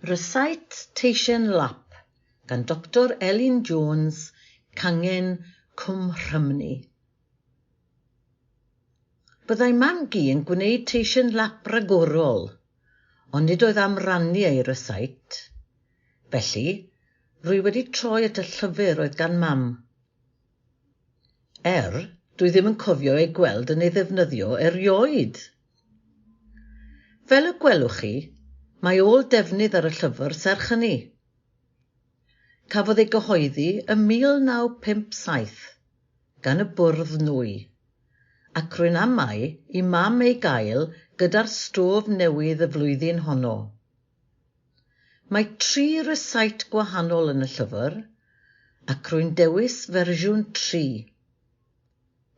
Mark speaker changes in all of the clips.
Speaker 1: Rysáit Teisen Lap gan Doctor Elin Jones, Cangen Cwm Rhymni. Byddai mam-gu yn gwneud teisen lap ragorol, ond nid oedd am rannu ei rysáit. Felly, rwy wedi troi at y llyfr oedd gan mam. Er, dwi ddim yn cofio ei gweld yn ei ddefnyddio erioed. Fel y gwelwch chi, mae ôl defnydd ar y llyfr serch hynny. Cafodd ei gyhoeddi ym 1957 gan y Bwrdd Nwy, ac rwy'n amau i mam ei gael gyda'r stôf newydd y flwyddyn honno. Mae tri rysáit gwahanol yn y llyfr, ac rwy'n dewis fersiwn tri,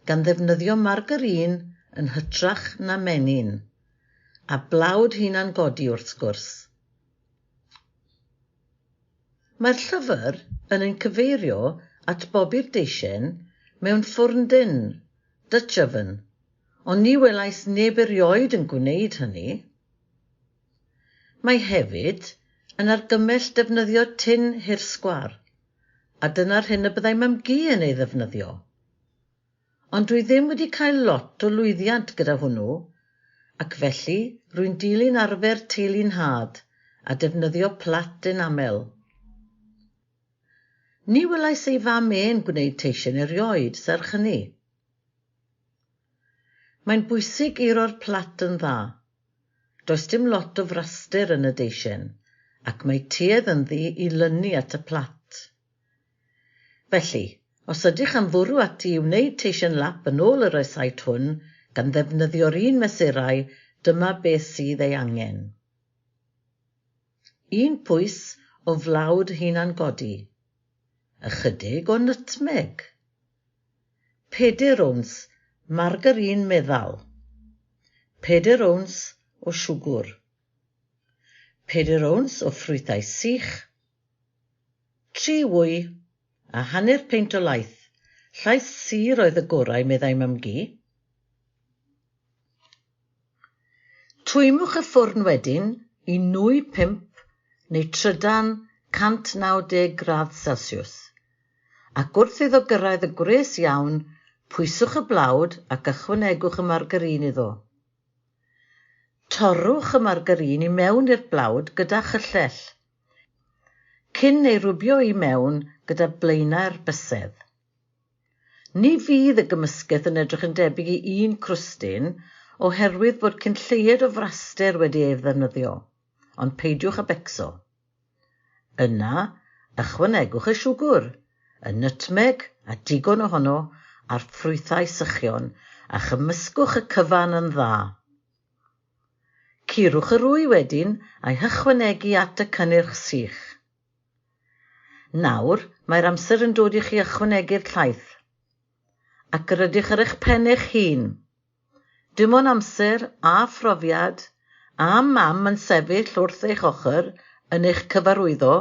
Speaker 1: gan ddefnyddio margarîn yn hytrach na menyn, a blawd hunan-godi wrth gwrs. Mae'r llyfr yn ein cyfeirio at bobi'r deisen mewn ffwrn dynn, Dutch oven, ond ni welais neb erioed yn gwneud hynny. Mae hefyd yn argymell defnyddio tin hirsgwar, a dyna'r hyn y byddai mam-gu yn ei ddefnyddio. Ond dwi ddim wedi cael lot o lwyddiant gyda hwnnw, ac felly rwy'n dilyn arfer teulu 'nhad a defnyddio plat enamel. Ni welais ei fam e'n gwneud teisen erioed, serch hynny. Mae'n bwysig iro'r plat yn dda. Does dim lot o fraster yn y deisen, ac mae tuedd ynddi i lynu at y plat. Felly, os ydych am fwrw ati i wneud teisen lap yn ôl y rysáit hwn, gan ddefnyddio'r un mesurau, dyma beth sydd ei angen. Un pwys o flawd hunan-godi. Ychydig o nytmeg. Pedair owns margarîn meddal. Pedair owns o siwgwr. Pedair owns o ffrwythau sych. Tri wy, a hanner peint o laeth. Llaeth sur oedd y gorau, meddai mam-gu. Twymwch y ffwrn wedyn i nwy pump neu trydan 190 gradd Celsiws. Ac wrth iddo gyrraedd y gwres iawn, pwyswch y blawd ac ychwanegwch y margarîn iddo. Torrwch y margarîn i mewn i'r blawd gyda chyllell, cyn ei rwbio i mewn gyda blaenau'r bysedd. Ni fydd y gymysgedd yn edrych yn debyg i un crwstyn oherwydd bod cyn lleied o fraster wedi ei ddefnyddio, ond peidiwch â becso. Yna, ychwanegwch y siwgr, y nytmeg, a digon ohono, a'r ffrwythau sychion, a chymysgwch y cyfan yn dda. Curwch yr wy wedyn a'i hychwanegu at y cynnyrch sych. Nawr, mae'r amser yn dod i chi ychwanegu'r llaeth. Ac rydych ar eich pen eich hun. Dim ond amser a phrofiad, a mam yn sefyll wrth eich ochr yn eich cyfarwyddo,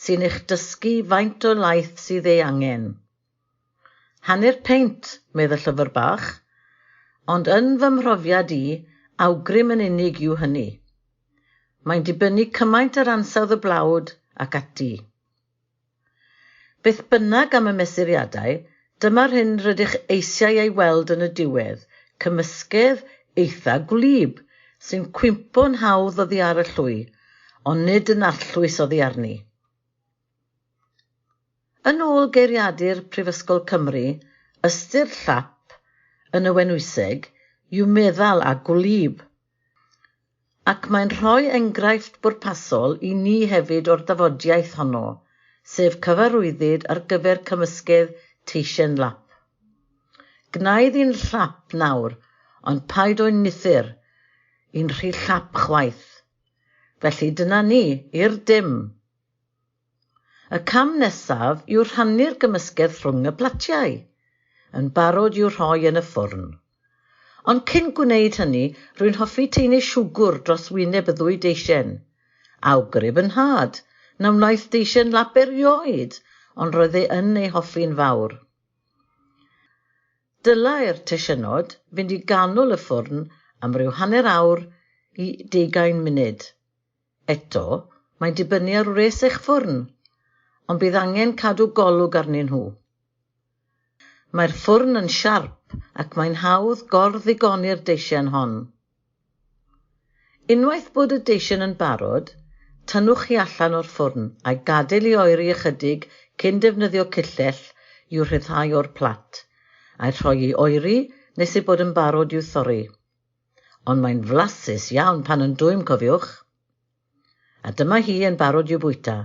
Speaker 1: sy'n eich dysgu faint o laeth sydd ei angen. Hanner peint, medd y llyfr bach, ond yn fy mhrofiad i, awgrym yn unig yw hynny. Mae'n dibynnu cymaint ar ansawdd y blawd ac ati. Beth bynnag am y mesuriadau, dyma'r hyn rydych eisiau ei weld yn y diwedd, cymysgedd eitha gwlyb, sy'n cwympo'n hawdd oddi ar y llwy, ond nid yn arllwys oddi arni. Yn ôl Geiriadur Prifysgol Cymru, ystyr llap yn y Wenwyseg yw meddal a gwlyb. Ac mae'n rhoi enghraifft bwrpasol i ni hefyd o'r dafodiaith honno, sef cyfarwyddyd ar gyfer cymysgedd teisen lap. Gwnaed un llap nawr, ond paid o'i nithir, un rhy llap chwaith. Felly dyna ni, i'r dim. Y cam nesaf yw rhannu'r gymysgedd rhwng y platiau, yn barod i'w rhoi yn y ffwrn. Ond cyn gwneud hynny, rwy'n hoffi taenu siwgwr dros wyneb y ddwy deisen. Awgrym yn nhad, na wnaeth deisen lap erioed, ond roedd e yn ei hoffi'n fawr. Dylai'r teisiynod fynd i ganol y ffwrn am ryw hanner awr i deugain munud. Eto, Mae'n dibynnu ar wres eich ffwrn, ond bydd angen cadw golwg arnyn nhw. Mae'r ffwrn yn siarp ac mae'n hawdd gor-ddigoni'r deisen hon. Unwaith bod y deisen yn barod, tynnwch hi allan o'r ffwrn a'i gadael i oeri ychydig cyn defnyddio cyllell i'w rhyddhau o'r plat, a'i rhoi i oeri nes ei bod yn barod i'w thorri. Ond mae'n flasus iawn pan yn dwym, cofiwch. A dyma hi yn barod i'w bwyta.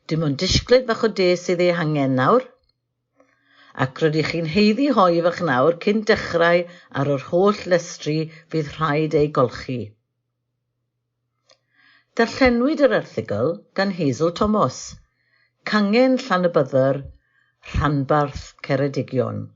Speaker 1: Dim ond disgled fach o de sydd ei hangen nawr. Ac rydych chi'n haeddu hoe fach nawr cyn dechrau ar yr holl lestri fydd rhaid eu golchi. Darllenwyd yr erthygl gan Hazel Thomas, Cangen Llanybydder, Rhanbarth Ceredigion.